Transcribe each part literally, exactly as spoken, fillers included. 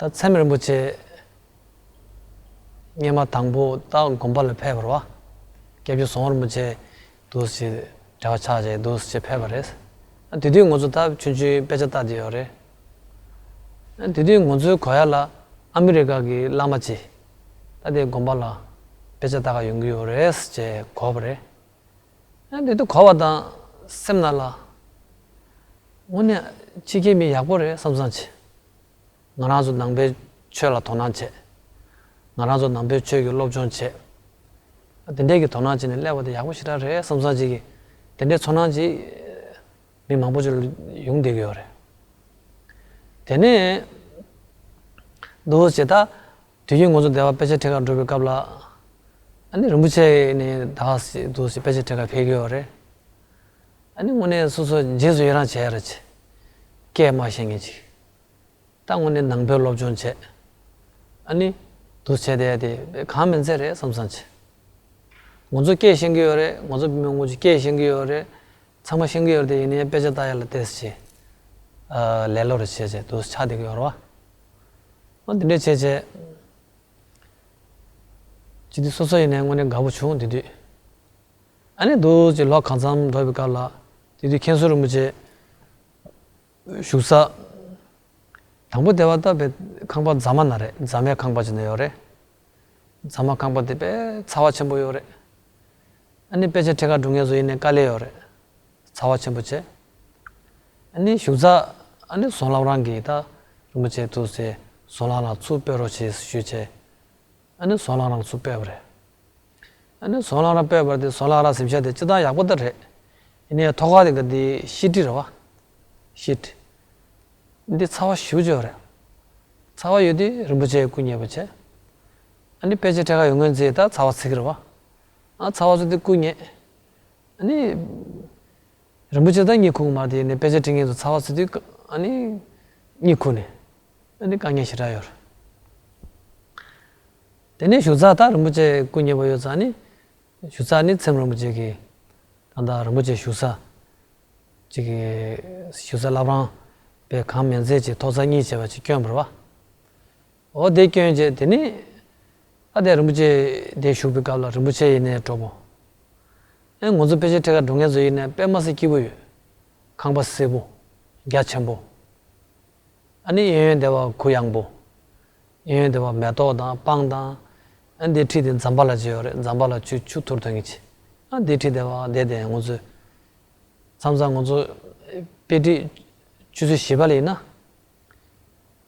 ད་ཚེམས་རིན་པོ་ཆེ་སྔོན་མ་དང་པོ་ད་དགོན་པ་ལ་ཕེབས་པ་རེད་བ། སྐྱབས་རྗེ་ཟམ་པ་རིན་པོ་ཆེ་འདུག་སེ་འབྲེལ་བ་ཆགས་བྱས་འདུག་སེ་ཕེབས་པ་རེད། དེ་དུས་ང་ཚོ་ད་ཆུང་ཆུང་དཔེ་ཆ་ལྟ་བསྡད་ཡོད་རེད། དེ་དུས་ང་ཚོའི་གོ་ཡ་ལ་ཨ་མི་རི་ཀ་གི་བླ་མ་ཅིག་ད་དེ་དགོན་པ་ལ་དཔེ་ཆ་ལྟ་ག་ཡོང་གི་ཡོད་རེད་ཅེས་གོ་བ་རེད། དེ་དུས་གོ་བ་དང་སེམས་ནང་ལ་དངོས་གནས་ཕྱི་རྒྱལ་མི་ཡག་པོ་རེད་བསམ་བསམ་བྱས། ང་རང་ཚོ་ནང་པའི་ཆོས་ལ་དོ་སྣང་བྱས། ང་རང་ཚོ་ནང་པའི་ཆོས་ཀྱི་སློབ་སྦྱོང་བྱས། དེ་འདྲས་ཀྱི་དོ་སྣང་བྱས་ནས་སླེབས་པ་དེ་ཡག་པོ་ཞེ་དྲག་རེད་བསམ་བསམ་ཅིག་གིས་དེ་འདྲའི་ཚོར་སྣང་ཅིག་མི་མང་པོ་ཅིག་ལ་ཡོང་བསྡད་ཀྱི་ཡོད་རེད། དེ་ནས་འདུག་སེ་ད་དུས་རྒྱུན་ང་ཚོ་སྡེ་བ་དཔེ་ཆ་ཁྲིད་གར་འགྲོ་བའི་སྐབས་ལ་ཨ་ནི་རིན་པོ་ཆེ་ནས་ད་འདུག་སེ་དཔེ་ཆ་ཁྲིད་གར་ཕེབས་ཀྱི་ཡོད་རེད། ཨ་ནི་དངོས་གནས་སོ་སོ་རྗེས་སུ་ཡི་རང་བྱས་ར་ཅིག་སྐད་མ་ཤེས་མཁན་ཅིག་ད་དངོས་གནས་ནང་པའི་སློབ་སྦྱོང་བྱས། ཨ་ནི་འདུག་བྱས་བསྡད་དེ་གང་མིན་ཚད་རེད་བསམ་བསམ་བྱས། ང་ཚོ་སྐད་ཤེས་ཀྱི་ཡོད་རེད། ང་ཚོ་བུད་མེད་ངོ་ཅིག་སྐད་ཤེས་ཀྱི་ཡོད་རེད། ཚང་མ་ཤེས་ཀྱི་ཡོད་རེད། དེ་ཡིན་ནའི་དཔེ་ཆ་ལྟ་ཡ་ལ་ཏོག་ཙམ་ཨ་ལེ་ལོ་རེ་བྱས་བྱས་འདུག་ཆགས་བསྡད་ཀྱི་ཡོད་རེད་བ། ཨ་འདི་འདྲས་བྱས་བྱས། ཅི་སྟེ་སོ་སོ་ཡིན་ནའི་དངོས་གནས་དགའ་པོ་བྱུང་དེ་དུས། ཨ་ནི་འདུག་སེ་ལོ་གང་འཚམ་འགྲོ་བའི་སྐབས་ལ་དེ་དུས་མཁན་ཟུར་རིན་པོ་ཆེ་བཞུགས་ས། དང་པོ་སྡེ་བ་ལྟ་བའི་ཁང་པ་རྫ་མ་ན་རེད། རྫ་མའི་ཁང་པ་ཅིག་ན་ཡོད་རེད། རྫ་མ་ཁང་པ་དེ་དཔེ་ཚ་བ་ཆེན་པོ་ཡོད་རེད། ཨ་ནི་དཔེ་ཆ་ཁྲིད་གར་འགྲོ་མཁན་ཚོ་ཡིན་ནའི་དཀའ་ལས་ཡོད་རེད། ཚ་བ་ཆེན་པོ་བྱས། ཨ་ནི་བཞུགས་ས་ཨ་ནི་ཟོང་ལམ་རང་གིས་ད་རིན་པོ་ཆེ་འདུག་སེ་ཟོང་ལམ་ལ་ཚུར་སྤོས་རོགས་བྱེད་ཞུས་བྱས། ཨ་ནི་ཟོང་ལམ་རང་ཚུར་སྤོས་པ་རེད། ཨ་ནི་ཟོང་ལམ་རང་སྤོས་པ་དེ་ཟོང་ལམ་རང་གཟིམ་ཤག་དེ་སྤྱིར་བཏང་ཡག་པོ་ད་རེད། ཡིན་ནའི་ཐོག་ཁ་དེ་ག་དེ་ཤིད་ཏི་རེད་བ། ཤིད། འདི་ཚ་བ་ཞེ་པོ་ཅིག་ཡོད་རེད། ཚ་བ་ཡོད་དུས་རིན་པོ་ཆེ་སྐུ་ཉལ་པོ་བྱས། ཨ་ནི་དཔེ་ཆ་ཁྲིད་གར་ཡོང་མཁན་ཚོས་ད་ཚ་བ་ཚིག་གི་རེད་བ། ཨ་ཚ་བ་ཚོ་དེ་སྐུ་ཉལ། ཨ་ནི། རིན་པོ་ཆེ་ད་གཉིད་ཁུག་མ་དེ་ནས་དཔེ་ཆ་ཁྲིད་མཁན་ཚོ་ཚ་བ་ཚིག་དུས་ཨ་ནི་གཉིད་ཁུག་ནས་ཨ་ནི་དཀའ་ངལ་ཞེ་དྲག་ཡོད་རེད། དེ་ནས་བཞུགས་ས་ད་རིན་པོ་ཆེ་སྐུ་ཉལ་པོ་ཡོད་ས་ནི་བཞུགས་ས་ནི་ཚེམས་རིན་པོ་ཆེ་གི་ད་ལྟ་རིན་པོ་ཆེ་བཞུགས་ས་ཅིག་གི་བཞུགས་ས་བླ་བྲང་པའི་གང་མིན་ཚད་ཅིག་ཐོག་ས་གཉིས་བྱས་པ་ཅིག་བསྐྱོན་པ་རེད་བ། འོ་དེ་བསྐྱོན་རྗེས་དེ་ནི་ཨ་དེ་རིན་པོ་ཆེ་དེ་བཞུགས་པའི་སྐབས་ལ་རིན་པོ་ཆེ་ཡིན་ནའི་གྲོགས་པོ། ཨེ་ང་ཚོ་དཔེ་ཆ་ཁྲིད་གར་འགྲོ་མཁན་ཚོ་ཡིན་ནའི་དཔེ་མ་སྲིད་སྐྱིད་པོ་ཡོད། ཁང་པ་སེར་པོ། རྒྱ་ཆེན་པོ། ཨ་ནི་གཡས་གཡོན་སྡེ་བ་གུ་ཡངས་པོ། གཡས་གཡོན་སྡེ་བ་མེ་ཏོག་དང་སྤང་དང་། ཨ་འདི་ཁྲིད་དེ་ཛམ་བྷ་ལ་ཅིག་ཡོད་རེད། ཛམ་བྷ་ལ་ཆུ་ཆུ་འཐུང་མཁན་ཅིག་ཨ་འདི་ཁྲིད་སྡེ་བ་བསྡད་དེ་ང་ཚོས། མཚམས་མཚམས་ང་ཚོ་དཔེ་ཁྲིད་ཆུ་ཚོད་བཞི་པ་ལ་ཡིན་ན།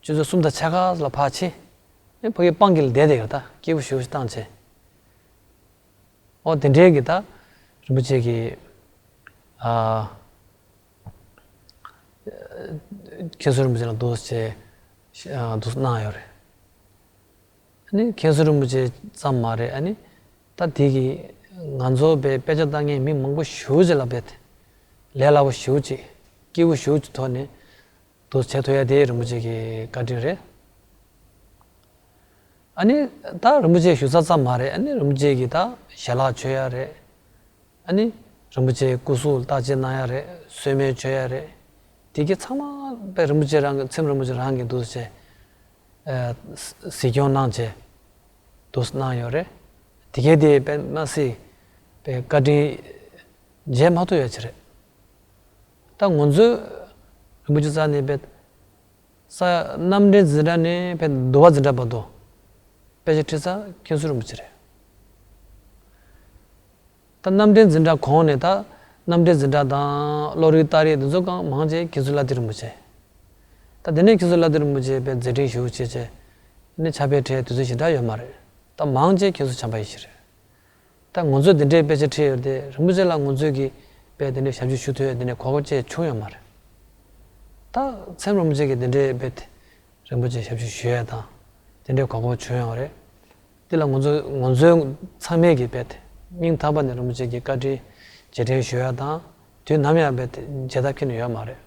ཆུ་ཚོད་གསུམ་དང་ཕྱེད་ཀ་ལ་ཕར་ཕྱིན། ཨེ་ཕ་གི་སྤང་གི་ལ་བསྡད་བསྡད་ཡོད་ད་སྐྱིད་པོ་ཞེ་པོ་ཞིག་བཏང་བྱས། ཨོ་དེ་འདྲའི་གི་ད་རིན་པོ་ཆེ་གི་ཨ་མཁན་ཟུར་རིན་པོ་ཆེ་ལ་འདུག་སེ་ཨ་འདུག་སེ་གནང་ཡོད་རེད། ཨ་ནི་མཁན་ཟུར་རིན་པོ་ཆེ་ཙམ་མ་རེད། ཨ་ནི་ད་དེ་གི་ང་ཚོ་བས་དཔེ་ཆ་ལྟ་མཁན་མི་མང་པོ་ཞེ་པོ་ཅིག་ལ་བས་ལས་སླ་པོ་ཞེ་པོ་ཅིག་སྐྱིད་པོ་ཞེ་པོ་ཅིག་ཐོག་ནས། དུ་བྱེད་ཐུབ་ཡ་དེ་རིན་པོ་ཆེ་གི་བཀའ་དྲིན་རེད། ཨ་ནི་ད་རིན་པོ་ཆེ་བཞུགས་ས་ཙམ་མ་རེད། ཨ་ནི་རིན་པོ་ཆེ་གི་ད་ཞལ་ལག་མཆོད་ཡ་རེད། ཨ་ནི་རིན་པོ་ཆེ་སྐུ་གཟུགས་བརྟག་དཔྱད་གནང་ཡ་རེད། གསོལ་སྨན་མཆོད་ཡ་རེད། དེ་གི་ཚང་མ་དཔེ་རིན་པོ་ཆེ་རང་གི་ཚེམས་རིན་པོ་ཆེ་རང་གི་འདུག་སེ་ཨ་གཟིགས་སྐྱོང་གནང་བྱས་འདུག་སེ་གནང་ཡོད་རེད། དེ་གའི་དེ་དཔེ་མ་སྲིད་དཔེ་བཀའ་དྲིན་འཇལ་མ་ཐུབ་ཡ་ཅིག་རེད། ད་ང་ཚོའི་རིན་པོ་ཆེ་རྩ་ནས་དཔེ། ས་རྣམ་འདྲེན་འཛིན་གྲྭ་ནས་ཕེབས་འདུལ་བ་འཛིན་གྲྭ་བར་དུ་དཔེ་ཆ་ཁྲིད་ས་མཁན་ཟུར་རིན་པོ་ཆེ་རེད། ད་རྣམ་འདྲེན་འཛིན་གྲྭ་གོང་ནས་ད་རྣམ་འདྲེན་འཛིན་གྲྭ་དང་བློ་རིག་རྟགས་རིགས་འདི་ཚོ་གང་མང་ཆེ་མཁན་ཟུར་བླ་བདེ་རིན་པོ་ཆེ། ད་དེ་ནས་མཁན་ཟུར་བླ་བདེ་རིན་པོ་ཆེ་དཔེ་མཛད་འཕྲིན་ཞུ་བྱེད་ཆེད་ནས་ཕྱག་དཔེ་ཁྲལ་དུས་ཚོད་ཞེ་དྲག་ཡོད་མ་རེད། ད་མང་ཆེ་མཁན་ཟུར་བྱམས་པ་ཡེ་ཤེས་རེད། ད་ང་ཚོས་འདི་འདྲའི་དཔེ་ཆ་ཁྲིད་ཡོད་དེ་རིན་པོ་ཆེ་ལ་ང་ཚོས་ཀྱི་དཔེ་དེ་འདྲའི་ཞབས་ཕྱི་ཞུ་ཐུབ་ཡོད་དེ་འདྲའི་གོ་སྐབས་ཅིག་བྱུང་ཡོད་མ་རེད། ད་མཚན་རིན་པོ་ཆེ་གི་དེ་འདྲའི་དཔེ་དེ་རིན་པོ་ཆེ་ཞབས་ཕྱི་ཞུ་ཡ་དང་དེ་འདྲའི་གོ་སྐབས་བྱུང་ཡོད་རེད། དེ་ལ་ང་ཚོ་ང་ཚོའི་ཚང་མས་ཀྱི་དཔེ་དེ་སྙིང་ཐག་པ་ནས་རིན་པོ་ཆེ་གི་བཀའ་དྲིན་རྗེས་དྲན་ཞུ་ཡ་དང་དུས་ནམ་ཡང་དཔེ་དེ་བརྗེད་ཐབས་ཁྱོན་ནས་ཡོད་མ་རེད།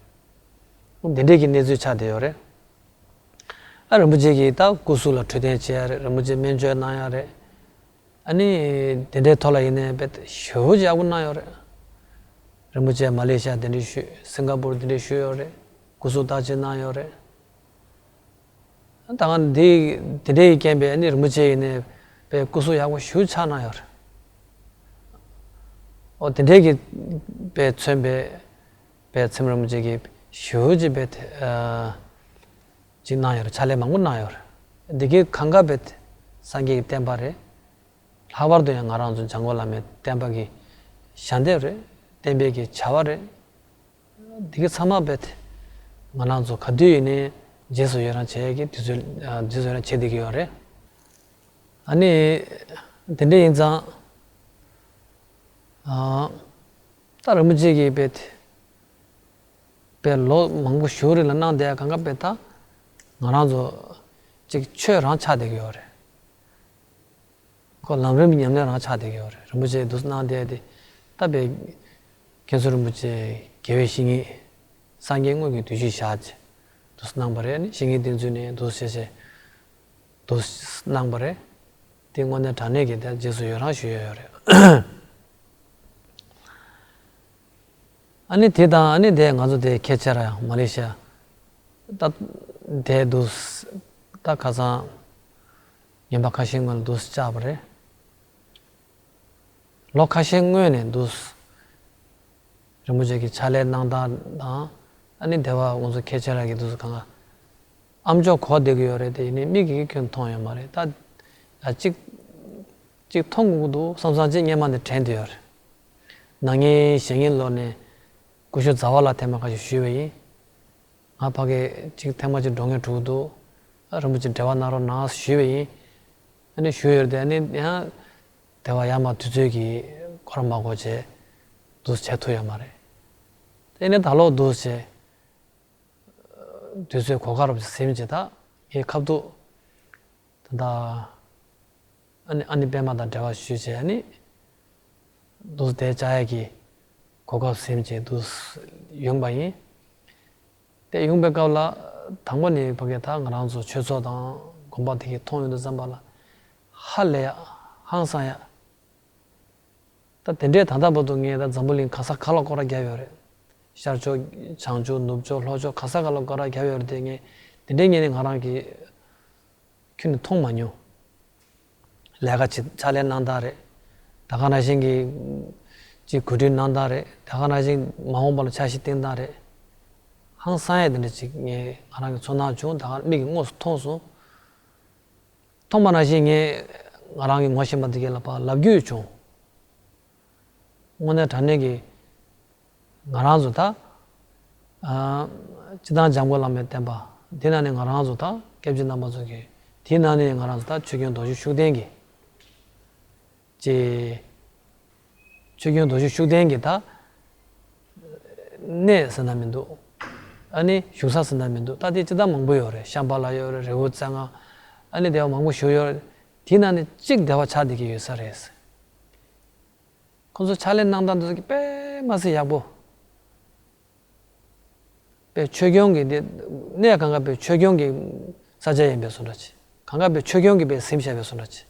འདི་འདྲའི་གི་གནས་ཚུལ་ཆགས་བསྡད་ཡོད་རེད། ཨ་རིན་པོ་ཆེ་གིས་ད་སྐུ་གཟུགས་ལ་འཕྲོད་བསྟེན་བྱེད་ཡ་རེད། རིན་པོ་ཆེ་སྨན་བཅོས་གནང་ཡ་རེད། ཨ་ནི་དེ་འདྲའི་ཐོག་ལ་ཡིན་ནའི་དཔེ་ཞེ་པོ་ཅིག་ཡག་པོ་གནང་ཡོད་རེད། རིན་པོ་ཆེ་མ་ལེ་ཤི་ཡ་དེ་འདྲའི་བཞུགས། སིང་ག་པུར་དེ་འདྲའི་བཞུགས་ཡོད་རེད། སྐུ་གཟུགས་བརྟག་དཔྱད་གནང་ཡོད་རེད། ད་ང་འདི་དེ་འདྲའི་རྐྱེན་པས་ནི་རིན་པོ་ཆེ་ཡིན་ནས་པའི་སྐུ་གཟུགས་ཡག་པོ་ཞེ་པོ་ཆགས་གནང་ཡོད་རེད། ཨོ་དེ་འདྲའི་གི་པའི་མཚོན་པའི་པའི་ཚེམས་རིན་པོ་ཆེ་གི་ཞེ་པོ་ཅིག་པའི་ཨ་ཅིག་གནང་ཡོད་རེད། ཕྱག་ལས་མང་པོ་གནང་ཡོད་རེད། འདི་གའི་གང་ག་པའི་སངས་རྒྱས་ཀྱི་བསྟན་པ་རེད། ལྷག་པར་དུ་ཡང་ང་རང་ཚོ་འཇམ་མགོན་བླ་མའི་བསྟན་པ་གི་ཞལ་འདེབས་རེད། བསྟན་པའི་གི་བྱ་བ་རེད། འདི་གའི་ཚང་མ་རྦད་དེ་ང་རང་ཚོ་ག་དུས་ཡིན་ནའི་རྗེས་སུ་ཡི་རང་བྱེད་ཡས་ཀྱི་དུས་ཚོད་ཨ་རྗེས་སུ་ཡི་རང་བྱེད་བསྡད་ཀྱི་ཡོད་རེད། ཨ་ནི་དེ་འདྲ་ཡིན་ཙང་ཨ་ད་རིན་པོ་ཆེ་གིས་རྦད་དེ་རྦད་ལོ་མང་པོ་ཞིག་རིང་ལ་གནང་བསྡད་ཡ་གང་ག་རྦད་ད་ང་རང་ཚོ་ཅིག་ཆོས་རང་ཆགས་བསྡད་ཀྱི་ཡོད་རེད། ཁོ་ལམ་རིམ་གྱི་ཉམས་ལེན་རང་ཆགས་བསྡད་ཀྱི་ཡོད་རེད། རིན་པོ་ཆེ་འདུག་སེ་གནང་བསྡད་དེ་ད་དཔེ་མཁན་ཟུར་རིན་པོ་ཆེ་དགེ་བའི་བཤེས་གཉེན་སངས་རྒྱས་དངོས་ཀྱི་བདུད་བཞི་ཞག་ཅིག་འདུག་སེ་གནང་པ་རེད། ནི་བཤེས་གཉེན་བསྟེན་ཚུལ་ནས་འདུག་སེ་བྱས་བྱས་འདུག་སེ་གནང་པ་རེད། དེ་དངོས་གནས་དྲང་གནས་ཀྱི་དེ་རྗེས་སུ་ཡི་རང་ཞུ་ཡས་ཡོད་རེད། ཨ་ནི་དེ་དང་ཨ་ནི་དེ་ང་ཚོ་དེ་ཁ་ཆེ་ར་ཡང་མ་ལེ་ཤི་ཡ་ད་དེ་འདུག་སེ་ད་ཁ་སང་ཉིན་པ་ཁ་ཤས་སྔོན་ལ་འདུག་སེ་བཅར་བ་རེད། ལོ་ཁ་ཤས་སྔོན་ནས་འདུག་སེ་རིན་པོ་ཆེ་གི་ཕྱག་ལས་གནང་སྟངས་དང་ཨ་ནི་དེ་བ་ང་ཚོ་ཁ་ཆེ་ར་གི་འདུག་སེ་གང་ག་ཨ་མཆོག་གོ་བསྡད་ཀྱི་ཡོད་རེད། དེ་ཡིན་ནའི་མིག་གིས་ཁྱོན་མཐོང་ཡོད་མ་རེད། ད་ཡ་གཅིག་གཅིག་མཐོང་དགོས་ཀྱི་འདུག་བསམ་བསམ་ཅིག་སྔོན་མ་ནས་དྲན་བསྡད་ཡོད་རེད། ན་ངའི་ཞེ་ངའི་ལོ་ནས་སྐུ་ཞབས་ཟླ་བ་ལགས་ཐེངས་མ་ཁ་ཤས་ཞུས་པ་ཡིན། ང་ཕ་གི་ཅིག་ཐེངས་མ་ཅིག་འགྲོ་མཁན་དྲུག་འདུག་ཨ་རིན་པོ་ཆེ་འབྲེལ་བ་གནང་རོགས་གནང་ཞུས་པ་ཡིན། ཨ་ནི་ཞུས་ཡོད་དེ་ཨ་ནི་ཡང་དེ་བ་ཡར་མར་དུས་ཚོད་ཀྱིས་སྐོར་མ་གོ་བྱས་འདུག་སེ་བྱེད་ཐུབ་ཡོད་མ་རེད། དེ་ནས་ད་ལོ་འདུག་སེ་བྱས་དུས་ཚོད་གོ་སྐབས་ཟིན་བྱས་ད་ངའི་ཁ་ཐུག་ད་ལྟ་ཨ་ནི་ཨ་ནི་པད་མ་དང་འབྲེལ་བ་ཞུས་བྱས་ཨ་ནི་འདུག་སེ་དེ་བཅར་ཡས་ཀྱི་གོ་སྐབས་ཟིན་བྱས་འདུག་སེ་ཡོང་པ་ཡིན། དེ་ཡོང་པའི་སྐབས་ལ་དང་པོ་ནས་ཕ་གི་ད་ང་རང་ཚོ་ཆོས་ཚོགས་དང་དགོན་པ་དེ་གའི་མཐོང་ཡོང་དུས་ཙམ་པ་ལ་ཧ་ལས་ཡ་ཧང་སང་ཡ། ད་དེ་འདྲའི་ད་ལྟ་བར་དུ་ངས་ད་འཛམ་བུ་གླིང་ག་ས་ག་ལ་སྐོར་ར་བརྒྱབ་ཡོད་རེད། ཤར་ཕྱོགས་བྱང་ཕྱོགས་ནུབ་ཕྱོགས་ལྷོ་ཕྱོགས་ག་ས་ག་ལ་སྐོར་ར་བརྒྱབ་ཡོད་རེད། དེ་ངས་དེ་འདྲའི་ངས་ནི་ང་རང་གི་ཁྱོན་ནས་མཐོང་མ་མྱོང་། ལས་ཀ་བྱེད་ཕྱག་ལས་གནང་སྟངས་རེད། ད་ག་ནང་བཞིན་གྱི་ཅིག་གོ་སྒྲིག་གནང་སྟངས་རེད། ད་ག་ནང་བཞིན་མ་འོངས་པ་ལ་འཆར་གཞི་བཏིང་སྟངས་རེད། ཧང་སང་ཡས་དེ་འདྲ་ཅིག་ངས་ང་རང་གི་ཚོར་སྣང་བྱུང་། ད་ག་མིག་གིས་དངོས་སུ་མཐོང་སོང་། མཐོང་པ་ནང་བཞིན་ངས་ང་རང་གི་ངོ་ཤེས་པ་དེ་གས་ལ་ཕར་ལབ་རྒྱུ་བྱུང་། དངོས་གནས་དྲང་གནས་ཀྱི་ང་རང་ཚོ་ད་ཨ་སྤྱིར་བཏང་འཇམ་མགོན་བླ་མའི་བསྟན་པ་འདི་ནང་ནས་ང་རང་ཚོ་ད་སྐྱབས་རྗེ་རྣམ་པ་ཚོ་གི་དེའི་ནང་ནས་ང་རང་ཚོ་ད་ཆོས་སྐྱོང་རྡོ་རྗེ་ཤུགས་ལྡན་གྱི་ཅེས། ཆོས་སྐྱོང་རྡོ་རྗེ་ཤུགས་ལྡན་གྱི་ད་གནས་ཟེར་ན་མི་འདུག་ཨ་ནི་བཞུགས་ས་ཟེར་ན་མི་འདུག་ད་དེ་སྤྱིར་བཏང་མང་པོ་ཡོད་རེད། ཤམ་བྷ་ལ་ཡོད་རེད། རི་བོ་རྩེ་ལྔ། ཨ་ནི་སྡེ་བ་མང་པོ་ཞིག་ཡོད་རེད། དེའི་ནང་ནས་གཅིག་སྡེ་བ་ཆགས་བསྡད་ཀྱི་ཡོད་ས་རེད། ཁོང་ཚོ་ཕྱག་ལས་གནང་སྟངས་དེ་ཚོ་གི་དཔེ་མ་སྲིད་ཡག་པོ། པའི་ཆོས་སྐྱོང་གི་འདི་གནས་གང་ག་པའི་ཆོས་སྐྱོང་གི་ས་ཆ་ཡིན་པའི་བཟོ་འདྲ་ཅིག་གང་ག་པའི་ཆོས་སྐྱོང་གི་པའི་ཟིན་བྱས་པའི་བཟོ་འདྲ་ཅིག་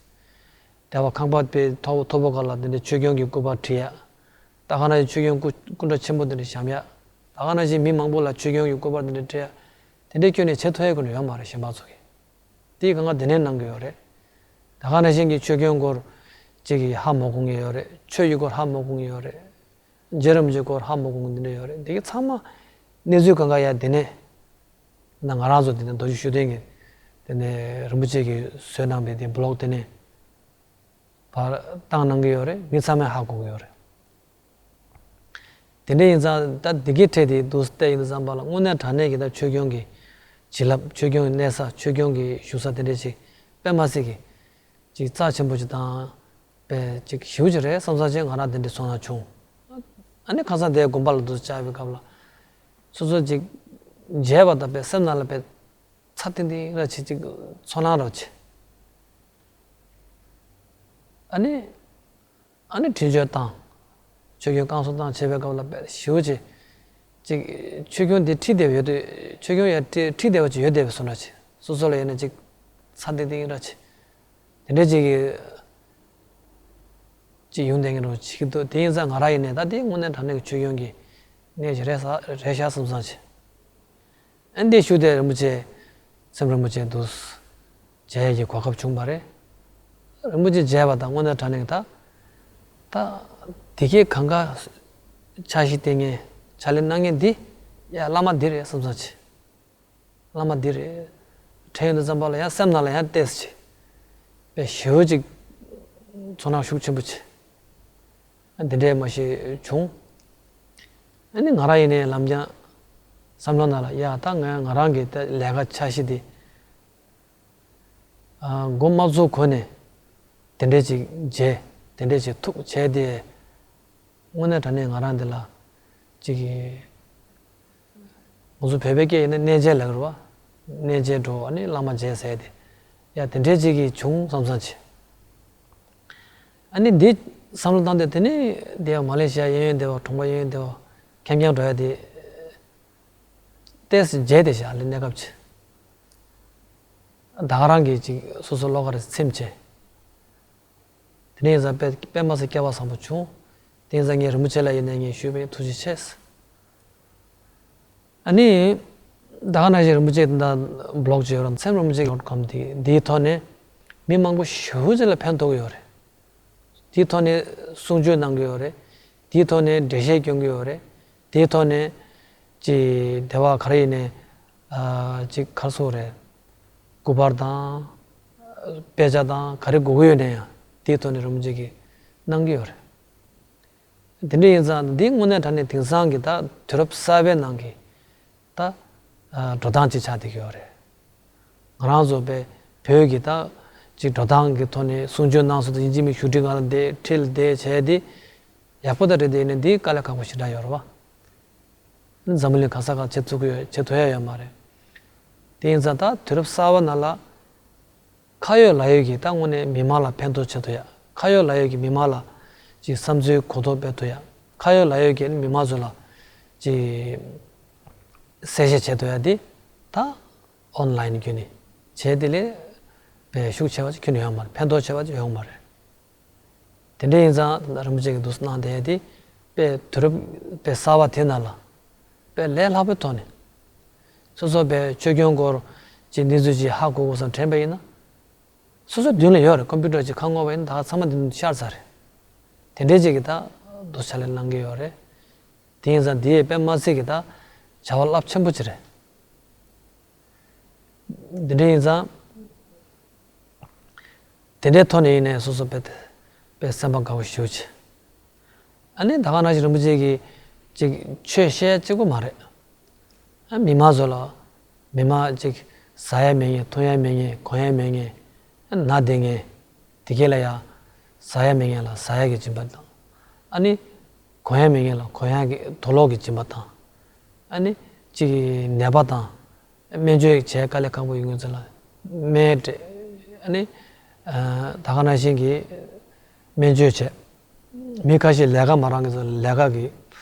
སྡེ་བ་ཁང་པ་པའི་ཐོག་ཐོག་པོ་ག་ལ་འདི་འདྲའི་ཆོས་སྐྱོང་གི་སྐུ་པར་བྲིས་ཡ། ད་ག་ནང་བཞིན་ཆོས་སྐྱོང་སྐུ་སྐུ་འདྲ་ཆེན་པོ་འདི་འདྲ་བཞེངས་ཡ། ད་ག་ནང་བཞིན་མི་མང་པོ་ལ་ཆོས་སྐྱོང་གི་སྐུ་པར་འདི་འདྲ་སྤྲད་ཡ། དེ་འདྲའི་སྐྱོན་ནས་བྱེད་ཐུབ་ཡ་ཀུན་ཡོད་མ་རེད། གཞན་པ་ཚོ་གིས་དེའི་གང་ག་འདི་ནས་གནང་གི་ཡོད་རེད། ད་ག་ནང་བཞིན་གྱི་ཆོས་སྐྱོང་སྐོར་གཅིག་གིས་ཧ་མ་གོ་མཁན་ཡོད་རེད། ཆོས་ཀྱི་སྐོར་ཧ་མ་གོ་མཁན་ཡོད་རེད། རྗེ་རིན་པོ་ཆེའི་སྐོར་ཧ་མ་གོ་མཁན་འདི་འདྲ་ཡོད་རེད། འདི་གི་ཚང་མ་གནས་ཚུལ་གང་ག་ཡ་འདི་ནས་ན་ང་རང་ཚོ་འདི་ནས་རྡོ་རྗེ་ཤུགས་ལྡན་གྱི་འདི་ནས་རིན་པོ་ཆེ་གིས་བཟོས་གནང་པའི་འདི་བི་ལོག་འདི་ནས་ཕར་བཏང་གནང་གི་ཡོད་རེད། མི་ཚང་མས་ཧ་གོ་གི་ཡོད་རེད། དེ་འདྲ་ཡིན་ཙང་ད་འདི་གའི་གྲས་དེ་འདུག་སྟེ་ཡིན་དུས་ཙམ་པ་ལ་དངོས་གནས་དྲང་གནས་ཀྱི་ད་ཆོས་སྐྱོང་གི་བྱིན་རླབས། ཆོས་སྐྱོང་གི་གནས་ས། ཆོས་སྐྱོང་གི་བཞུགས་ས་དེ་འདྲ་ཅིག་དཔེ་མ་སྲིད་ཀྱི་ཅིག་རྩ་ཆེན་པོ་ཅིག་དང་དཔེ་ཅིག་ཞེ་པོ་ཅིག་རེད་བསམ་བསམ་ཅིག་ང་རང་དེ་འདྲ་ཚོར་སྣང་བྱུང་། ཨ་ནི་ཁ་སང་དེ་དགོན་པ་ལ་འདུག་བཅར་བའི་སྐབས་ལ་སོ་སོ་ཅིག་མཇལ་བ་དང་དཔེ་སེམས་ནང་ལ་དཔེ་ཚ་ཏིང་ཏིང་ར་ཅིག་ཅིག་ཚོར་སྣང་ར་ཅིག་ཨ་ནི། ཨ་ནི་དྲིན་གཅོད་བཏང་། ཆོས་སྐྱོང་བསྐང་གསོ་བཏང་བྱེད་པའི་སྐབས་ལ་དཔེ་ཞེ་པོ་ཅིག་ཅིག་ཆོས་སྐྱོང་དེ་ཁྲིད་བསྡད་པ་ཡོད་དུས། ཆོས་སྐྱོང་ཡ་ཁྲིད་ཁྲིད་བསྡད་པ་ཅིག་ཡོད་བསྡད་པའི་བཟོ་འདྲ་ཅིག་སོ་སོ་ལ་ཡོད་ན་ཅིག་ཚ་ཏིང་ཏིང་འདྲ་ཅིག་དེ་འདྲ་ཅིག་གི་ཅིག་ཡོང་བསྡད་མཁན་རོ་ཅིག་འདུག་དེ་ཡིན་ཙང་ང་རང་ཡིན་ནས་ད་དེ་དངོས་གནས་དྲང་གནས་ཀྱི་ཆོས་སྐྱོང་གི་གནས་ཅིག་རེད་ས་རེད་ཤག་བསམ་བསམ་ཅིག་ཨ་འདི་ཞུ་དེ་རིན་པོ་ཆེ་ སེམས་རིན་པོ་ཆེ་འདུག་མཇལ་ཡས་ཀྱི་གོ་སྐབས་བྱུང་བ་རེད། རིན་པོ་ཆེ་མཇལ་བ་དང་དངོས་གནས་དྲང་གནས་ད་ད་དེ་གས་གང་ག་ཕྱག་བཞེས་བསྟེན་མཁན་ཕྱག་ལས་གནང་མཁན་འདི་ཡ་བླ་མ་འདི་རེད་བསམ་བསམ་བྱས། བླ་མ་འདི་རེད། དྲན་ཡོང་དུས་ཙམ་པ་ལ་ཡང་སེམས་ནང་ལ་ཡང་ཏོག་ཙམ་ཅིག་དཔེ་ཞེ་པོ་ཅིག་ཚོར་སྣང་ཤུགས་ཆེན་པོ་བྱས། འདི་འདྲའི་མ་ཞིག་བྱུང་། ཨ་ནི་ང་རང་ཡིན་ནའི་ལམ་རྒྱང་བསམ་བློ་ནང་ལ་ཡ་ད་ང་ང་རང་གི་ད་ལས་ཀ་འཆར་གཞི་འདི་ཨ་འགོ་མ་བཙུགས་གོང་ནས་དེ་འདྲས་ཅིག་མཇལ། དེ་འདྲས་ཅིག་ཐུག་བྱས་ཏེ། དངོས་གནས་དྲང་གནས་ང་རང་འདི་ལ་ཅིག་ང་ཚོ་བོད་པའི་སྐད་ཡིན་ན་གནས་མཇལ་ལབ་ཀྱི་རེད་བ། གནས་མཇལ་འགྲོ། ཨ་ནི་བླ་མ་མཇལ་ཟེར་ཏེ། ཡ་དེ་འདྲས་ཅིག་གི་བྱུང་བསམ་བསམ་བྱས། ཨ་ནི་འདི་བསམ་བློ་བཏང་སྟེ་དེ་ནས་འདི་མ་ལེ་ཤི་ཡ་གཡས་གཡོན་སྡེ་བ་གྲོང་པ་གཡས་གཡོན་སྡེ་བ་ཁེམ་ཁེམ་འགྲོ་ཡ་དེ། ཏོག་ཙམ་མཇལ་ཏེ་བཞག་ལས་གནས་སྐབས་ཅིག་ད་ག་རང་གིས་ཅིག་སོ་སོ་བློ་ཁ་རེ་ཚིམ་བྱས། དེ་ནས་ཡིན་ཙང་དཔེ་དཔེ་མ་སྲིད་སྐལ་བ་བཟང་པོ་བྱུང་། དེ་ཡིན་ཙང་ངས་རིན་པོ་ཆེ་ལ་ཡིན་ནའི་ངས་ཞུས་པ་ཡིན། ཐུགས་རྗེ་ཆེ་ཟེར། ཨ་ནི། ད་ག་ནང་བཞིན་རིན་པོ་ཆེ་དེ་འདྲ་བི་ལོག་བྱས་ཡོད་ར། སེམས་རིན་པོ་ཆེ་གི་ཌོཊ་ཀོམ་དེ་འདིའི་ཐོག་ནས་མི་མང་པོ་ཞེ་པོ་ཅིག་ལ་ཕན་ཐོགས་ཀྱི་ཡོད་རེད། དེའི་ཐོག་ནས་གསུང་ཆོས་གནང་གི་ཡོད་རེད། དེའི་ཐོག་ནས་འགྲེལ་བཤད་སྐྱོན་གྱི་ཡོད་རེད། དེའི་ཐོག་ནས་ཅིག་སྡེ་བ་ག་རེ་ཡིན་ནའི་ཨ་ཅིག་ག་རེ་ཟེར་དགོས་རེད། སྐུ་པར་དང་དཔེ་ཆ་དང་ག་རེ་དགོས་ཀྱི་ཡོད་ན་ཡང་དེའི་ཐོག་ནས་རིན་པོ་ཆེ་གིས་གནང་གི་ཡོད་རེད། དེ་འདྲ་ཡིན་ཙང་འདི་དངོས་གནས་དྲང་གནས་དེང་སང་གི་ད་དུས་རབས་གསར་པའི་ནང་གི་ད་འགྲོ་སྟངས་ཅིག་ཆགས་བསྡད་ཀྱི་ཡོད་རེད། ང་རང་ཚོ་བོད་བོད་ཀྱི་ད་ཅིག་འགྲོ་སྟངས་ཀྱི་ཐོག་ནས་གསུང་ཆོས་གནང་སྲོལ་དང་ཡིན་གཅིག་མིན་གཅིག་ཞུ་སྒྲིག་ང་ལ་འདི་ཁྲིད་བསྡད་བྱས་ཏེ་ཡག་པོ་ད་རེད། དེ་ཡིན་ནའི་འདི་དཀའ་ལས་ཁག་པོ་ཞེ་དྲག་ཡོད་རེད་བ། འཛམ་བུ་གླིང་ག་ས་ག་བྱེད་ཐུབ་ཀྱི་ཡོད། བྱེད་ཐུབ་ཡ་ཡོད་མ་རེད། དེ་ཡིན་ཙང་ད་དུས་རབས་གསར་པ་ནང་ལ་ཁ་ཡོད་ལག་ཡོད་ཀྱིས་ད་དངོས་གནས་མི་མང་ལ་ཕན་ཐོགས་བྱེད་ཐུབ་ཡ། ཁ་ཡོད་ལག་ཡོད་ཀྱིས་མི་མང་ལ་ཅིག་བསམ་ཚུལ་གོ་རྟོགས་སྤེལ་ཐུབ་ཡ། ཁ་ཡོད་ལག་ཡོད་ཀྱིས་མི་མང་ཚོ་ལ་ཅིག་གསལ་བཤད་བྱེད་ཐུབ་ཡ་འདི་ད་ཨོན་ལའིན་བརྒྱུད་ནས་བྱས། དེ་ལས་དཔེ་ཤུགས་ཆེ་བ་ཅིག་ཁྱོན་ནས་ཡོང་མ་རེད། ཕན་ཐོགས་ཆེ་བ་ཅིག་ཡོང་མ་རེད། དེ་འདྲ་ཡིན་ཙང་ད་ལྟ་རིན་པོ་ཆེ་གིས་འདུག་སེ་གནང་བསྡད་དེ་དཔེ་དུས་རབས་དཔེ་གསར་པ་དེ་ནང་ལ་དཔེ་ལས་སླ་པོའི་ཐོག་ནས་སོ་སོ་དཔེ་ཆོས་སྐྱོང་སྐོར་གྱི་གནས་ཚུལ་ཅིག་ཧ་གོ་དགོས་བསམ་དྲན་པ་ཡིན་ན། སོ་སོའི་མདུན་ལ་ཡོད་རེད། ཀམ་པུ་ཊར་ཅིག་ཁ་སྔོག་པ་ཡིན་ན་ད་ག་ཚང་མ་འདི་ནང་ཤར་ཚར་རེད། དེ་འདྲའི་ཅིག་གིས་ད་འདུག་སེ་ཕྱག་ལས་གནང་གི་ཡོད་རེད། དེ་ཡིན་ཙང་འདི་དཔེ་མ་སྲིད་ཀྱི་ད་བྱ་བ་རླབས་ཆེན་པོ་ཅིག་རེད། འདི་འདྲ་ཡིན་ཙང་། དེ་འདྲའི་ཐོག་ནས་ཡིན་ནའི་སོ་སོ་དཔེ་དེ་དཔེ་སེམས་པ་དགའ་པོ་ཞེ་པོ་བྱས། ཨ་ནི་ད་ག་ནང་བཞིན་རིན་པོ་ཆེ་གིས་ཅིག་ཆོས་བཤད་གཅིག་པོ་མ་རེད། ཨ་མི་མང་ཚོ་ལ་མི་མང་ཅིག་ཟ་ཡ་མེད་མཁན། འཐུང་ཡ་མེད་མཁན། གོན་ཡ་མེད་མཁན། ཨ་ན་བསྡད་མཁན་དེ་གས་ལ་ཡ་ཟ་ཡ་མེད་མཁན་ལ་ཟ་ཡ་གི་སྦྱིན་པ་དང་། ཨ་ནི་གོན་ཡ་མེད་མཁན་ལ་གོན་ཡ་གི་དུག་ལོག་གི་སྦྱིན་པ་དང་། ཨ་ནི་ཅིག་ནད་པ་དང་། སྨན་བཅོས་བྱས་དཀའ་ལས་ཁག་པོ་ཡོད་མཁན་ཚོ་ལ་སྨན་སྤྲད། ཨ་ནི་ཨ་ད་ག་ནང་བཞིན་གྱི་སྨན་བཅོས་བྱས། མི་ཁ་ཤས་ལས་ཀ་མ་རག་མཁན་ཚོ་ལ་ལས་ཀ་གི་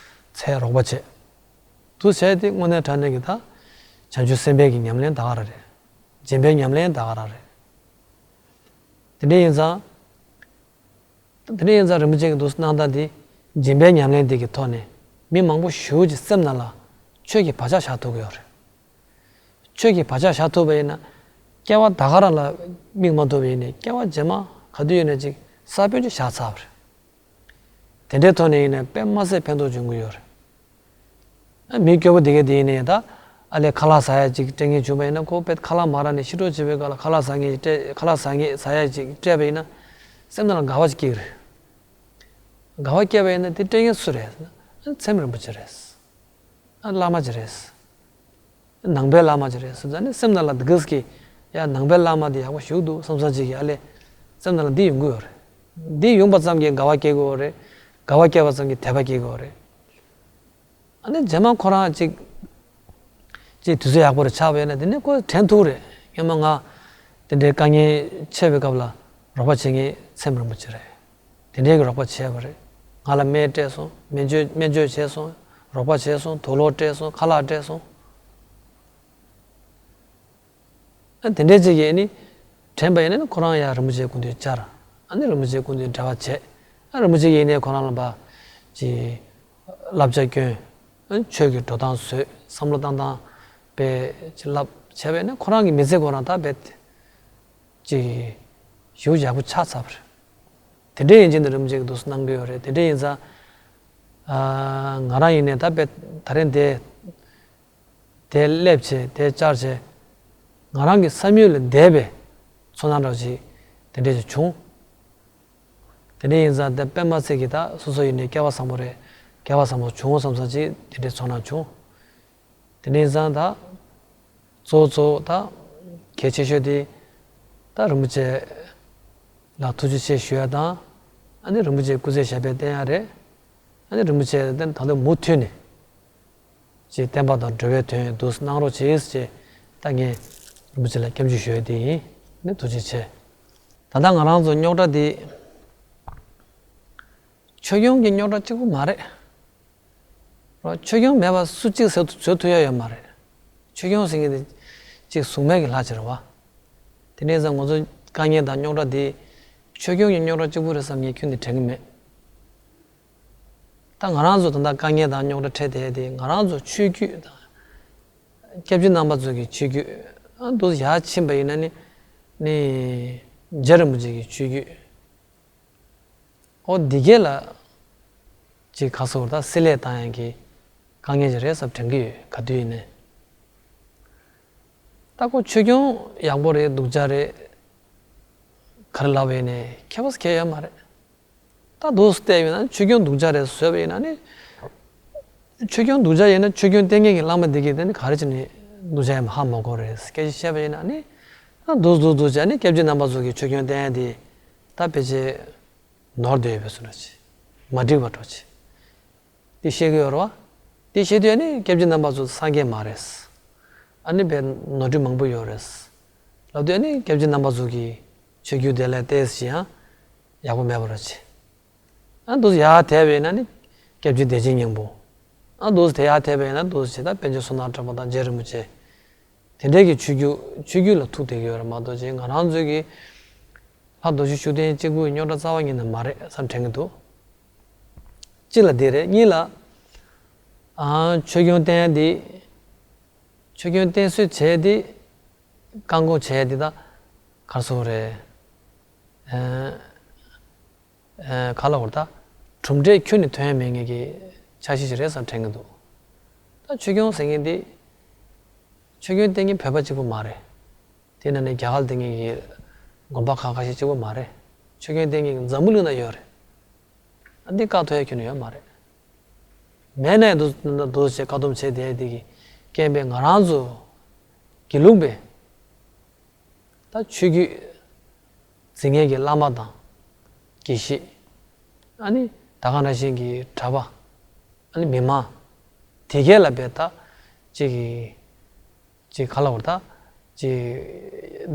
ཚད་རོགས་པ་བྱས། འདུག་བྱས་ཏེ་དངོས་གནས་དྲང་གནས་ཀྱི་ད་བྱང་ཆུབ་སེམས་དཔའི་གི་ཉམས་ལེན་ད་ག་རང་རེད། སྦྱིན་པའི་ཉམས་ལེན་ད་ག་རང་རེད། དེ་འདྲ་ཡིན་ཙང་། དེ་ནས་ཡིན་ཙང་རིན་པོ་ཆེ་གིས་འདུག་སེ་གནང་སྟངས་འདི་སྦྱིན་པའི་ཉམས་ལེན་འདི་གི་ཐོག་ནས་མི་མང་པོ་ཞེ་པོ་ཅིག་སེམས་ནང་ལ་ཆོས་ཀྱི་བག་ཆགས་བཞག་ཐུབ་ཀྱི་ཡོད་རེད། ཆོས་ཀྱི་བག་ཆགས་བཞག་ཐུབ་པ་ཡིན་ན་སྐྱེ་བ་ད་ག་རང་ལ་དམིགས་མ་ཐུབ་པ་ཡིན་ནའི་སྐྱེ་བ་རྗེས་མ་ག་དུས་ཡིན་ན་ཅིག་ས་བོན་ཅིག་བཞག་ཚར་བ་རེད། དེ་འདྲའི་ཐོག་ནས་ཡིན་ན་དཔེ་མ་སྲིད་ཕན་ཐོགས་འབྱུང་གི་ཡོད་རེད། མི་སྐྱོ་པོ་དེ་གས་དེ་ཡིན་ནའི་ད་ཨ་ལས་ཁ་ལག་ཟ་ཡ་ཅིག་སྤྲད་མཁན་བྱུང་བ་ཡིན་ན་ཁོ་དཔེ་ཁ་ལག་མ་རག་ནས་ཤི་འགྲོ་བྱེད་པའི་སྐབས་ལ་ཁ་ལག་ཟ་མཁན་ཅིག་སྤྲད། ཁ་ལག་ཟ་མཁན་ཟ་ཡ་ཅིག་སྤྲད་པ་ཡིན་ན་སེམས་ནང་ལ་དགའ་བ་ཅིག་སྐྱེ་གི་རེད། དགའ་བ་སྐྱེས་པ་ཡིན་ན་དེ་སྤྲད་མཁན་སུ་རེད་ཟེར་ན་མཚམས་རིན་པོ་ཆེ་རེད། ཨ་བླ་མ་ཅིག་རེད། ནང་པའི་བླ་མ་ཅིག་རེད་ཟེར་ཙང་ནི་སེམས་ནང་ལ་འདི་གས་ཀྱི་ཡ་ནང་པའི་བླ་མ་འདི་ཡག་པོ་ཞིག་འདུག་བསམ་བསམ་ཅིག་གི་ཨ་ལས་སེམས་ནང་ལ་འདི་ཡོང་གི་ཡོད་རེད། འདི་ཡོང་པ་ཙམ་གྱིས་དགའ་བ་སྐྱེ་གི་ཡོད་རེད། དགའ་བ་སྐྱེས་པ་ཙམ་གྱིས་དད་པ་སྐྱེ་གི་ཡོད་རེད། ཨ་ནི་རྗེས་མ་ཁོ་རང་ཅིག་ཅིག་དུས་ཚོད་ཡག་པོ་རེ་ཆགས་པ་ཡིན་ན་དེ་ནས་ཁོ་དྲན་ཐུབ་རེད། སྔོན་མ་ང་དེ་འདྲའི་དཀའ་ངལ་འཕྱད་པའི་སྐབས་ལ་རོགས་པ་བྱེད་མཁན་མཚམས་རིན་པོ་ཆེ་རེད། དེ་འདྲའི་གི་རོགས་པ་བྱས་པ་རེད། ང་ལ་སྨན་སྤྲད་སོང་། སྨན་བཅོས་སྨན་བཅོས་བྱས་སོང་། རོགས་པ་བྱས་སོང་། དུག་ལོག་སྤྲད་སོང་། ཁ་ལག་སྤྲད་སོང་། ཨ་དེ་འདྲའི་ཅིག་གིས་ནི་དྲན་པ་ཡིན་ན་ནི་ཁོ་རང་ཡང་རིན་པོ་ཆེའི་སྐུ་མདུན་བཅར། ཨ་ནི་རིན་པོ་ཆེའི་སྐུ་མདུན་འབྲེལ་བ་བྱས། ཨ་རིན་པོ་ཆེ་ཡིན་ནའི་ཁོ་རང་ལ་ཕར་ཅིག་བསླབ་བྱ་བསྐྱོན། ཨ་ཆོས་ཀྱི་འགྲོ་སྟངས་བཟོས། བསམ་བློ་བཏང་སྟངས་དཔེ་ཅིག་བསླབ། བྱས་པས་ན་ཁོ་རང་གི་མི་ཚེ་ཁོ་རང་ད་རྦད་ཅིག་ཞེ་པོ་ཡག་པོ་ཆགས་ཚར་བ་རེད། དེ་འདྲ་ཡིན་ཕྱིན་ན་རིན་པོ་ཆེ་གིས་འདུག་སེ་གནང་གི་ཡོད་རེད། དེ་འདྲ་ཡིན་ཙང་ང་རང་ཡིན་ནའི་ད་རྦད་ད་རིང་དེ་དེ་སླེབས་བྱས་དེ་བཅར་བྱས་ང་རང་གི་བསམ་ཡུལ་ལས་འདས་པའི་ཚོར་སྣང་འདྲ་བོ་ཅིག་དེ་འདྲ་ཅིག་བྱུང་། དེ་འདྲ་ཡིན་ཙང་དེ་དཔེ་མ་ཚད་ཀྱི་ད་སོ་སོ་ཡིན་ནའི་སྐལ་བ་བཟང་པོ་རེད། སྐལ་བ་བཟང་པོ་བྱུང་བསམ་བསམ་ཅིག་དེ་འདྲའི་ཚོར་སྣང་བྱུང་། དེ་འདྲ་ཡིན་ཙང་ད་གཙོ་བོ་གཙོ་བོ་ད་གལ་ཆེ་ཤོས་དེ་ད་རིན་པོ་ཆེ་ལ་ཐུགས་རྗེ་ཆེ་ཞུ་ཡ་དང་། ཨ་ནི་རིན་པོ་ཆེ་སྐུ་ཚེ་ཞབས་པད་བརྟན་ཡ་རེད། ཨ་ནི་རིན་པོ་ཆེ་དེ་ད་དུང་མུ་མཐུད་ནས་ཅིག་བསྟན་པ་དང་འགྲོ་བའི་དོན་འདུག་སེ་གནང་རོགས་བྱེད་ཅེས་ད་ངས་རིན་པོ་ཆེ་ལ་སྐྱབས་འཇུག་ཞུ་ཡ་དེ་ཡིན། ཨ་ནི་ཐུགས་རྗེ་ཆེ། ད་ལྟ་ང་རང་ཚོ་རྙོག་དྲ་དེ་ཆོས་སྐྱོང་གི་རྙོག་དྲ་གཅིག་པུ་མ་རེད། རོ། ཆོས་སྐྱོང་མེད་པ་སུ་གཅིག་བཟོ་བཟོ་ཐུབ་ཡ་ཡོད་མ་རེད། ཆོས་སྐྱོང་ཟེར་མཁན་དེ་གཅིག་གཟུགས་མེད་ཀྱི་ལྷ་ཅིག་རེད་བ། དེ་འདྲ་ཡིན་ཙང་ང་ཚོ་དཀའ་ངལ་དང་རྙོག་དྲ་དེ་ཆོས་སྐྱོང་གི་རྙོག་དྲ་གཅིག་པུ་རེད་བསམ་ངས་ཁྱོན་ནས་དྲན་གྱི་མེད། ད་ང་རང་ཚོ་ད་ལྟ་དཀའ་ངལ་དང་རྙོག་དྲ་འཕྲད་བསྡད་དེ་ང་རང་ཚོ་ཆོས་བརྒྱུད་དང་། སྐྱབས་རྗེ་རྣམ་པ་ཚོ་གི་ཆོས་བརྒྱུད། ཨ་འདུག་ཡར་ཕྱིན་པ་ཡིན་ན་ནི་ནི་རྗེ་རིན་པོ་ཆེ་གི་ཆོས་བརྒྱུད། ཨོ་འདི་གས་ལ་ཅིག་ཁ་སོར་ད་སེ་ལས་བཏང་ཡང་གི་དཀའ་ངལ་ཅིག་རེད་བསམ་དྲན་གི་ཡོད། ག་དུས་ཡིན་ནའི་ད་ཁོ་ཆོས་སྐྱོང་ཡག་པོ་རེད་སྡུག་ཅག་རེད་ག་རེ་ལབ་པ་ཡིན་ནའི་ཁྱད་པར་ཁྱད་ཡོད་མ་རེད། ད་འདུག་སེ་བལྟས་ཡོད་ན་ཆོས་སྐྱོང་སྡུག་ཅག་རེད་བཟོས་པ་ཡིན་ན་ནི། ཆོས་སྐྱོང་སྡུག་ཅག་ཡིན་ན་ཆོས་སྐྱོང་བསྟེན་མཁན་གྱི་བླ་མ་འདི་གིས་དེ་ནི་ག་རེ་བྱས་ནས་སྡུག་ཅག་ཡིན་ཧ་མ་གོ་རེད་སྐད་ཆ་བཤད་པ་ཡིན་ན་ནི། ཨ་འདུག་འདུག་འདུག་བྱས་ནས་སྐྱབས་རྗེ་རྣམ་པ་ཚོ་གི་ཆོས་སྐྱོང་བསྟེན་ཡ་དེ་ད་ཕལ་ཆེར་ནོར་བསྡད་ཡོད་པའི་བཟོ་འདྲ་ཅིག་མ་འགྲིག་པ་འདྲ་ཅིག་དེ་བཤད་ཀྱི་ཡོད་རེད་བ། དེ་བཤད་དུས་ཨ་ནི་སྐྱབས་རྗེ་རྣམ་པ་ཚོ་སངས་རྒྱས་མ་རེད། ཨ་ནི་བས་ནོར་འཁྲུལ་མང་པོ་ཡོད་རེད། ལབ་དུས་ཨ་ནི་སྐྱབས་རྗེ་རྣམ་པ་ཚོ་གི་ཆོས་བརྒྱུད་དེ་ལ་ཏོག་ཙམ་ཡང་ཡག་པོ་མེད་པ་འདྲ་ཅིག་ཨ་འདུག་ཡར་དེད་པ་ཡིན་ན་ནི་སྐྱབས་རྗེ་བདེ་ཆེན་སྙིང་པོ། ཨ་འདུག་དེ་ཡར་དེད་པ་ཡིན་ན་འདུག་ཅེས་ད་པཎ་ཆེན་བསོད་ནམས་གྲགས་པ་དང་རྗེ་རིན་པོ་ཆེ། དེ་འདྲའི་གི་ཆོས་བརྒྱུད་ཆོས་བརྒྱུད་ལ་ཐུག་བསྡད་ཀྱི་ཡོད་རེད་མ་གཏོགས་ཅིག་ང་རང་ཚོའི་གི་ལྷ་རྡོ་རྗེ་ཤུགས་ལྡན་གཅིག་པུའི་རྙོག་དྲ་རྩ་བ་ཉིད་ནས་མ་རེད་བསམ་དྲན་གྱི་འདུག་གཅིག་ལ་འདི་རེད། གཉིས་ལ་ཨ་ཆོས་སྐྱོང་བསྟེན་ཡ་འདི་ཆོས་སྐྱོང་བསྟེན་གསོལ་བྱས་འདི་བཀག་འགོག་བྱས་འདི་ད་གར་སོང་རེད། ཨ། ཨ་ག་ལ་བར་ད་གྲུབ་འབྲས་ཁྱོན་ནས་ཐོན་ཡ་མེད་མཁན་གྱི་འཆར་གཞི་ཞིག་རེད་བསམ་དྲན་གྱི་འདུག་ད་ཆོས་སྐྱོང་ཟེར་མཁན་འདི་ཆོས་སྐྱོང་བསྟེན་མཁན་བོད་པ་གཅིག་པུ་མ་རེད། དེ་ནང་ནས་རྒྱ་གར་བསྟེན་མཁན་གྱི་དགོན་པ་ཁག་ཁ་ཤས་གཅིག་པུ་མ་རེད། ཆོས་སྐྱོང་བསྟེན་མཁན་གྱི་འཛམ་བུ་གླིང་ན་ཡོད་རེད། ཨ་འདི་བཀག་ཐུབ་ཡ་ཁྱོན་ནས་ཡོད་མ་རེད། མེད་ནའི་འདུག་འདུག་ཅེས་བཀག་སྡོམ་བྱས་བསྡད་དེ་གི་རྐྱེན་པས་ང་རང་ཚོ་དགེ་ལུགས་པའི་ད་ཆོས་བརྒྱུད་འཛིན་མཁན་གྱི་བླ་མ་དང་དགེ་བཤེས། ཨ་ནི་ད་ག་ནང་བཞིན་གྱི་གྲྭ་པ། ཨ་ནི་མི་མང་། དེ་གས་ལ་བས་ད་ཅིག་གི་ཅིག་ག་ལ་བར་ད་ཅིག་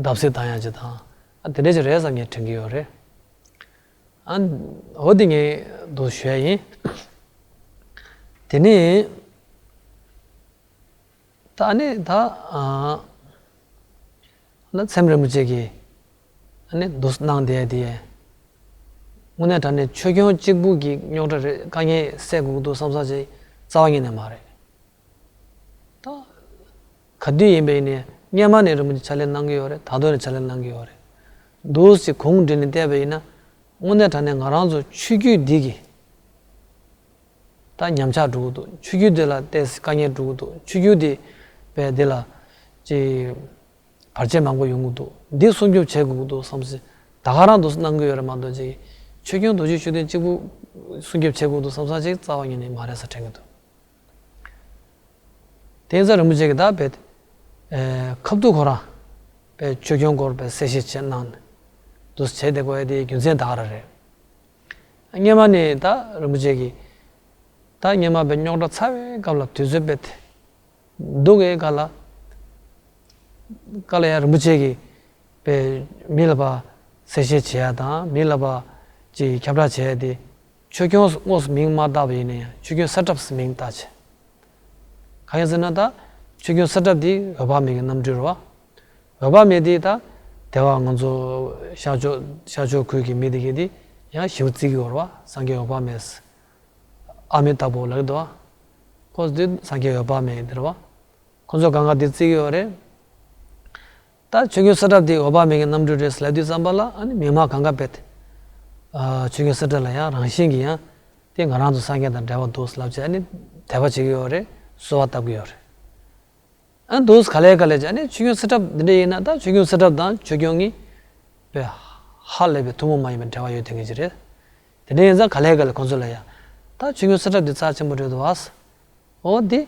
བརྡབ་གསིག་བཏང་ཡ་ཅིག་དང་ཨ་དེ་འདྲ་ཅིག་རེད་བསམ་ངས་དྲན་གྱི་ཡོད་རེད། ཨ་འོ་དེ་ངས་འདུག་ཞུ་ཡ་ཡིན། དེ་ནས་ད་ཨ་ནི་ད་ཨ་ན་ཚེམ་རིན་པོ་ཆེ་གིས་ཨ་ནི་འདུག་གནང་བསྡད་དེ། དངོས་གནས་དྲང་གནས་ཆོས་སྐྱོང་གཅིག་པུ་གི་རྙོག་དྲ་རེད། དཀའ་ངལ་སེལ་དགོས་ཀྱི་འདུག་བསམ་ས་ཅིག་རྩ་བ་ཉིད་ནས་མ་རེད། ད་ག་དུས་ཡིན་པ་ཡིན་ནའི་སྔོན་མ་ནས་རིན་པོ་ཆེ་ཕྱག་ལས་གནང་གི་ཡོད་རེད། ད་དུང་ནས་ཕྱག་ལས་གནང་གི་ཡོད་རེད། འདུག་སེ་གོང་འདྲི་ནས་བལྟས་པ་ཡིན་ན་དངོས་གནས་དྲང་གནས་ང་རང་ཚོ་ཆོས་བརྒྱུད་འདི་གི་ད་ཉམས་ཆག་འགྲོ་གི་འདུག་ཆོས་བརྒྱུད་འདི་ལ་ཏོག་ཙམ་དཀའ་ངལ་འགྲོ་གི་འདུག་ཆོས་བརྒྱུད་འདི་བས་འདི་ལ་ཅིག་བར་ཆད་མང་པོ་ཡོང་གི་འདུག་འདི་སྲུང་སྐྱོབ་བྱེད་དགོས་ཀྱི་འདུག་བསམ་སེ་ད་ག་རང་འདུག་སེ་གནང་གི་ཡོད་རེད་མ་གཏོགས་ཅིག་ཆོས་སྐྱོང་རྡོ་རྗེ་ཤུགས་ལྡན་གཅིག་པུ་སྲུང་སྐྱོབ་བྱེད་དགོས་འདུག་བསམ་ས་ཅིག་རྩ་བ་ཉིད་ནས་མ་རེད་ས་དྲན་གྱི་འདུག་དེ་ཡིན་ཙང་རིན་པོ་ཆེ་གིས་ད་བས་ཨེ་ཁ་ཐུག་ཁོ་རང་བས་ཆོས་སྐྱོང་སྐོར་བས་གསལ་བཤད་བྱས་གནང་ནས་འདུག་སེ་བྱས་བསྡད་དགོས་ཡ་དེའི་རྒྱུ་མཚན་ད་ག་རང་རེད། སྔོན་མ་ནས་ད་རིན་པོ་ཆེ་གིས་ད་སྔོན་མ་བས་རྙོག་དྲ་ཚ་བའི་སྐབས་ལ་དུས་ཚོད་བས་སྡུག་གའི་སྐབས་ལ་སྐབས་ལ་ཡང་རིན་པོ་ཆེ་གིས་བས་མི་ལ་ཕར་གསལ་བཤད་བྱེད་ཡ་དང་མི་ལ་ཕར་ཅིག་ཁྱབ་བསྒྲགས་བྱེད་ཡ་དེ། ཆོས་སྐྱོང་དངོས་སུ་མིང་མ་བཏགས་པ་ཡིན་ན་ཡང་ཆོས་སྐྱོང་གསལ་བསྒྲགས་སུ་མིང་བཏགས་བྱས། གང་ཡིན་ཟེར་ན་ད་ཆོས་སྐྱོང་གསལ་བསྒྲགས་འདི་འོད་དཔག་མེད་ཀྱི་རྣམ་སྤྲུལ་རེད་བ། འོད་དཔག་མེད་འདི་ད་དེ་བ་ང་ཚོ་ཤར་ཕྱོགས་ཤར་ཕྱོགས་ཁུལ་གྱི་མི་དེ་གས་འདི་ཡང་ཞེ་པོ་བརྩི་གི་ཡོད་རེད་བ། སངས་རྒྱས་འོད་དཔག་མེད་ཨ་མི་ཏཱ་བྷོ་ལབ་ཀྱི་འདུག་བ། ཁོ་འདི་སངས་རྒྱས་འོད་དཔག་མེད་འདི་རེད་བ། ཁོ་ཚོ་གང་ག་འདི་བརྩི་གི་ཡོད་རེད། ད་ཆོས་སྐྱོང་གསེར་ཐབས་དེ་འོད་དཔག་མེད་ཀྱི་རྣམ་སྤྲུལ་རེད་ལབ་དུས་ཙམ་པ་ལ་ཨ་ནི་མི་མང་གང་ག་བས་ཆོས་སྐྱོང་གསེར་ཐབས་ལ་ཡང་རང་བཞིན་གྱིས་ཡང་དེ་ང་རང་ཚོ་སངས་རྒྱས་དང་འབྲེལ་བ་འདུག་ལབ་བྱས་ཨ་ནི་དད་པ་བྱེད་ཀྱི་ཡོད་རེད། གསོལ་བ་བཏབ་ཀྱི་ཡོད་རེད། ཨ་འདུག་ག་ལེ་ག་ལེ་བྱས་ཨ་ནི་ཆོས་སྐྱོང་གསེར་ཐབས་འདི་འདྲ་ཡིན་ན་ད་ཆོས་སྐྱོང་གསེར་ཐབས་དང་ཆོས་སྐྱོང་གཉིས་པའི་ཧ་ལས་པའི་ཐུན་མོང་མ་ཡིན་པའི་འབྲེལ་བ་ཡོད་དེ་ངེས་ཀྱི་རེད། དེ་འདྲ་ཡིན་ཙང་ག་ལེ་ག་ལེ་ཁོང་ཚོ་ལ་ཡང་ད་ཆོས་སྐྱོང་གསེར་ཐབས་འདི་རྩ་ཆེན་པོ་རེད་འདུག་ཨ། འོ་འདི།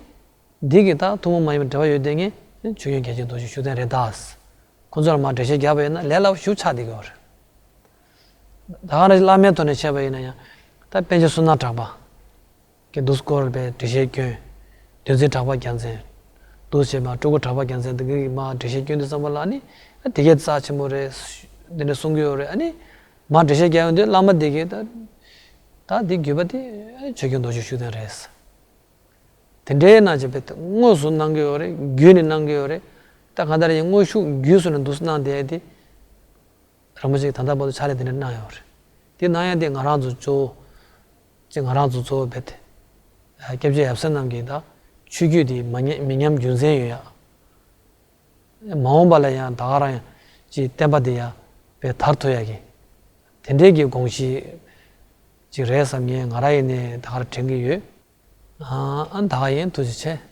འདི་གི་ད་ཐུན་མོང་མ་ཡིན་པའི་འབྲེལ་བ་ཡོད་དེ་ངས་ཆོས་སྐྱོང་རྒྱལ་ཆེན་རྡོ་རྗེ་ཤུགས་ལྡན་རེད་ད། ཁོང་ཚོ་ལ་མར་འགྲེལ་བཤད་བརྒྱབ་པ་ཡིན་ན་ལས་སླ་པོ་ཞེ་པོ་ཆགས་བསྡད་ཀྱི་ཡོད་རེད། ད་ག་ནང་བཞིན་བླ་མའི་ཐོག་ནས་བཤད་པ་ཡིན་ན་ཡང་ད་པཎ་ཆེན་བསོད་ནམས་གྲགས་པ་གི་འདུག་སྐོར་པའི་འགྲེལ་བཤད་སྐྱོན། བདུད་འཛིན་གྲགས་པ་རྒྱལ་མཚན། འདུག་བྱས་མར་སྤྲུལ་སྐུ་གྲགས་པ་རྒྱལ་མཚན་དེ་གི་མར་འགྲེལ་བཤད་སྐྱོན་དུས་ཙམ་པ་ལ་ནི་ཨ་དེ་གས་རྩ་ཆེན་པོ་རེད། འདི་འདྲ་གསུང་གི་ཡོད་རེད། ཨ་ནི་མར་འགྲེལ་བཤད་རྒྱག་ཡོང་དུས་བླ་མ་དེ་གས་ད་ད་འདི་བརྒྱུད་པ་དེ་ཨ་ཆོས་སྐྱོང་རྡོ་རྗེ་ཤུགས་ལྡན་རེད། དེ་འདྲའི་ནང་བཞིན་པའི་དངོས་སུ་གནང་གི་ཡོད་རེད། བརྒྱུད་ནས་གནང་གི་ཡོད་རེད། ད་གང་ལྟར་ཡིན་དངོས་ཤུགས་བརྒྱུད་སོང་ནས་འདུག་གནང་བསྡད་དེ། རིན་པོ་ཆེ་ད་ལྟ་བར་དུ་ཕྱག་ལས་དེ་འདྲ་གནང་ཡོད་རེད། དེ་གནང་ཡ་དེ་ང་རང་ཚོ་གཙོ་བོ། ཅིག་ང་རང་ཚོ་གཙོ་བོ་བེད་དེ། སྐྱབས་རྗེ་ཡབ་སྲས་རྣམས་ཀྱི་ད་ཆོས་བརྒྱུད་དེ་མ་ཉམས་མི་ཉམས་རྒྱུན་འཛིན་ཡོད་ཡ། མ་འོངས་པ་ལ་ཡང་ད་ག་རང་ཡང་ཅིག་བསྟན་པ་འདི་ཡང་བས་དར་ཐུབ་ཡ་གི། དེ་འདྲའི་གི་དགོངས་གཞི་ཅིག་རེད་བསམ་ངས་ང་རང་ཡིན་ནས་ད་ག་རང་དྲན་གྱི་ཡོད། ཨ་ཨ་ད་ག་ཡིན། ཐུགས་རྗེ་ཆེ།